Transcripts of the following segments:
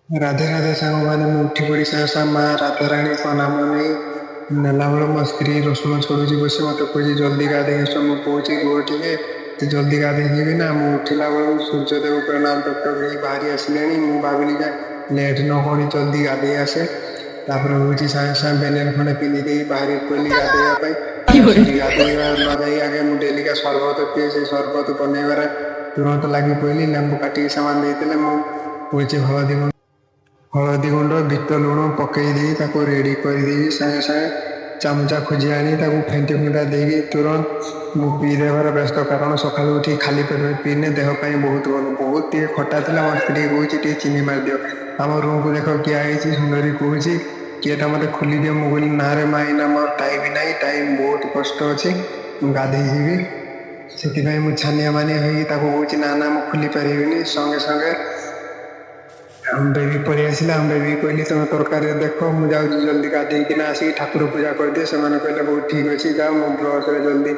ରାଧେ ରାଧେ ସାଙ୍ଗମାନେ। ମୁଁ ଉଠି ପଡ଼ି ସାଙ୍ଗେ ସାଙ୍ଗେ ମା ରାଧାରାଣୀଙ୍କ ନାମ ନେଇ ନେଲା ବେଳକୁ ମୋ ସ୍ତ୍ରୀ ରସୁଣ ଛଡ଼ଉଛି ବସି। ମୋତେ କହୁଛି, ଜଲ୍ଦି ଗାଧେଇ ଆସ। ମୁଁ କହୁଛି, ରୁହ ଟିକେ, ଜଲ୍ଦି ଗାଧେଇ ଯିବି ନା। ମୁଁ ଉଠିଲା ବେଳକୁ ସୂର୍ଯ୍ୟଦେବ ପୁରା ନାଲ ଟକ୍ ଟକ୍ ହେଇ ବାହାରି ଆସିଲେଣି। ମୁଁ ଭାବିଲି ଯେ ଲେଟ୍ ନ କରି ଜଲ୍ଦି ଗାଧେଇ ଆସେ। ତାପରେ ହେଉଛି ସାଙ୍ଗେ ସାଙ୍ଗେ ବେନିୟନ୍ ଖଣ୍ଡେ ପିନ୍ଧି ଦେଇ ବାହାରି ପଡ଼ିଲି ଗାଧେଇବା ପାଇଁ। ସେଠି ଗାଧେଇବା ନ ଯାଇ ଆଗେ ମୁଁ ଡେଲିକା ସରବତ ପିଏ। ସେଇ ସରବତ ବନେଇବାରେ ତୁରନ୍ତ ଲାଗି ପଡ଼ିଲି। ଲେମ୍ବୁ କାଟିକି ସେମାନେ ଦେଇଥିଲେ। ମୁଁ ହେଉଛି ହଳଦୀ ଗୁଣ୍ଡ, ବିଟ ଲୁଣ ପକେଇ ଦେଇ ତାକୁ ରେଡ଼ି କରିଦେଇକି ସାଙ୍ଗେ ସାଙ୍ଗେ ଚାମଚା ଖୋଜି ଆଣି ତାକୁ ଫେଣ୍ଟି ଫୁଣ୍ଟା ଦେଇକି ତୁରନ୍ତ ମୁଁ ପିଇଦେବାର ବ୍ୟସ୍ତ। କାରଣ ସକାଳୁ ଉଠି ଖାଲି ପେଟରେ ପିଇଲେ ଦେହ ପାଇଁ ବହୁତ ଭଲ। ବହୁତ ଟିକେ ଖଟା ଥିଲା। ମୋ ସ୍ତ୍ରୀ କହୁଛି, ଟିକେ ଚିନି ମାରିଦିଅ। ଆମ ରୁମକୁ ଦେଖ କିଏ ଆଇଛି। ସୁନ୍ଦରୀ କହୁଛି, କିଏଟା ମୋତେ ଖୋଲିଦିଅ। ମୁଁ କହିଲି, ନାରେ ମା, ଏଇନା ମୋର ଟାଇମ୍ ନାହିଁ, ଟାଇମ୍ ବହୁତ କଷ୍ଟ ଅଛି, ମୁଁ ଗାଧେଇ ଯିବି। ସେଥିପାଇଁ ମୁଁ ଛାନିଆ ମାନିଆ ହେଇକି ତାକୁ କହୁଛି, ନା ନା, ମୁଁ ଖୋଲି ପାରିବିନି। ସଙ୍ଗେ ସଙ୍ଗେ ଆମ ବେବି ପଳେଇ ଆସିଲା। ଆମ ବେବି କହିଲି, ତମେ ତରକାରୀରେ ଦେଖ, ମୁଁ ଯାଉଛି ଜଲ୍ଦି ଗାଧେଇକିନା ଆସିକି ଠାକୁର ପୂଜା କରିଦିଏ। ସେମାନେ କହିଲେ, ହଉ ଠିକ୍ ଅଛି, ଯାଅ। ମୁଁ ବ୍ରସ୍ରେ ଜଲ୍ଦି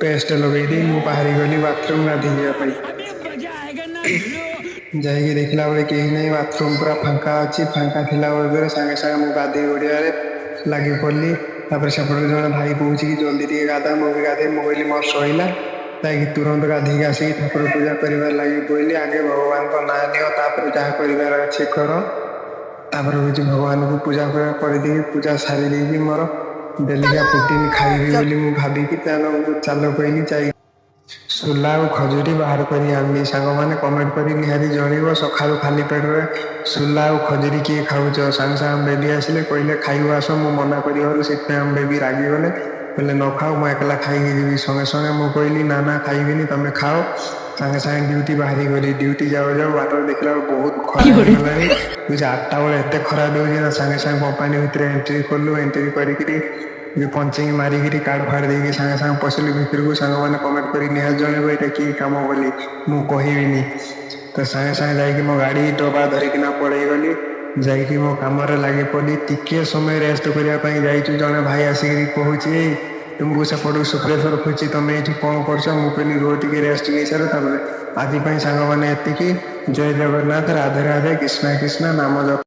ପେଷ୍ଟ ଲଗେଇ ଦେଇ ମୁଁ ବାହାରି ଗଲି ବାଥରୁମ୍ ଗାଧେଇ ଯିବା ପାଇଁ। अभी मजा आएगा ना भिड़ो। ଯାଇକି ଦେଖିଲା ବେଳେ କେହି ନାହିଁ, ବାଥରୁମ୍ ପୁରା ଫାଙ୍କା ଅଛି। ଫାଙ୍କା ଥିଲା ବେଳେ ସାଙ୍ଗେ ସାଙ୍ଗେ ମୁଁ ଗାଧେଇ ପଡ଼ିବାରେ ଲାଗି ପଡ଼ିଲି। ତାପରେ ସେପଟରେ ଜଣେ ଭାଇ କହୁଛି କି, ଜଲ୍ଦି ଟିକେ ଗାଧା, ମୁଁ ବି ଗାଧେଇ। ମୁଁ କହିଲି, ମୋର ସଇଲା। ଯାଇକି ତୁରନ୍ତ ଗାଧେଇକି ଆସିକି ଠାକୁର ପୂଜା କରିବାରେ ଲାଗି ପଡ଼ିଲି। ଆଗେ ଭଗବାନଙ୍କ ନାଁ ନିଅ, ତାପରେ ଯାହା କରିବାର ଅଛି କର। ତାପରେ ହେଉଛି ଭଗବାନଙ୍କୁ ପୂଜା କରିଦେଇକି, ପୂଜା ସାରି ଦେଇକି ମୋର ଡେଲିକା ପ୍ରୋଟିନ୍ ଖାଇବି ବୋଲି ମୁଁ ଭାବିକି ଚାଲ ଚାଲ କହିଲି। ଯାଇ ସୋଲା ଆଉ ଖଜୁରୀ ବାହାର କରି ଆଣିଲି। ସାଙ୍ଗମାନେ, କମେଣ୍ଟ କରି ନିହାତି ଜଣେଇବ, ସକାଳୁ ଖାଲି ପେଟରେ ସୋଲା ଆଉ ଖଜୁରୀ କିଏ ଖାଉଛ? ସାଙ୍ଗେ ସାଙ୍ଗେ ବେବି ଆସିଲେ, କହିଲେ, ଖାଇବ ଆସ। ମୁଁ ମନା କରିବାରୁ ସେଥିପାଇଁ ଆମ ବେବି ରାଗିଗଲେ। କହିଲେ, ନ ଖାଉ, ମୁଁ ଏକଲା ଖାଇକି ଯିବି। ସଙ୍ଗେ ସଙ୍ଗେ ମୁଁ କହିଲି, ନା ନା, ଖାଇବିନି, ତମେ ଖାଅ। ସାଙ୍ଗେ ସାଙ୍ଗେ ଡ୍ୟୁଟି ବାହାରି ଗଲି। ଡ୍ୟୁଟି ଯାଉ ଯାଉ ବାଟରେ ଦେଖିଲା ବେଳକୁ ବହୁତ ଖରା ହେଇଗଲାଣି। ବୁଝି 8ଟା ବେଳେ ଏତେ ଖରା ଦେଉଛି ନା। ସାଙ୍ଗେ ସାଙ୍ଗେ କମ୍ପାନୀ ଭିତରେ ଏଣ୍ଟ୍ରି କଲୁ। ଏଣ୍ଟ୍ରି କରିକିରି ପଞ୍ଚିଂ ମାରିକିରି, କାର୍ଡ଼ ଫାର୍ଡ଼ ଦେଇକି ସାଙ୍ଗେ ସାଙ୍ଗେ ପଶିଲୁ ଭିତରକୁ। ସାଙ୍ଗମାନେ, କମେଣ୍ଟ କରି ନିହାତି ଜଣେଇବ ଏଇଟା କି କାମ ବୋଲି, ମୁଁ କହିବିନି ତ। ସାଙ୍ଗେ ସାଙ୍ଗେ ଯାଇକି ମୋ ଗାଡ଼ି ଡବା ଧରିକିନା ପଳେଇଗଲି। ଯାଇକି ମୋ କାମରେ ଲାଗି ପଡ଼ିଲି। ଟିକିଏ ସମୟ ରେଷ୍ଟ କରିବା ପାଇଁ ଯାଇଛୁ, ଜଣେ ଭାଇ ଆସିକିରି କହୁଛି, ଏଇ, ତୁମକୁ ସେପଟକୁ ସୁପରଭାଇଜର ଖୋଜୁଛି, ତମେ ଏଇଠି କ'ଣ କରୁଛ? ମୁଁ କହିଲି, ରୁହ, ଟିକେ ରେଷ୍ଟ ନେଇସାର ତାପରେ। ଆଜି ପାଇଁ ସାଙ୍ଗମାନେ ଏତିକି। ଜୟ ଜଗନ୍ନାଥ, ରାଧେ ରାଧେ, କୃଷ୍ଣ କୃଷ୍ଣ, ନାମ ଜପ।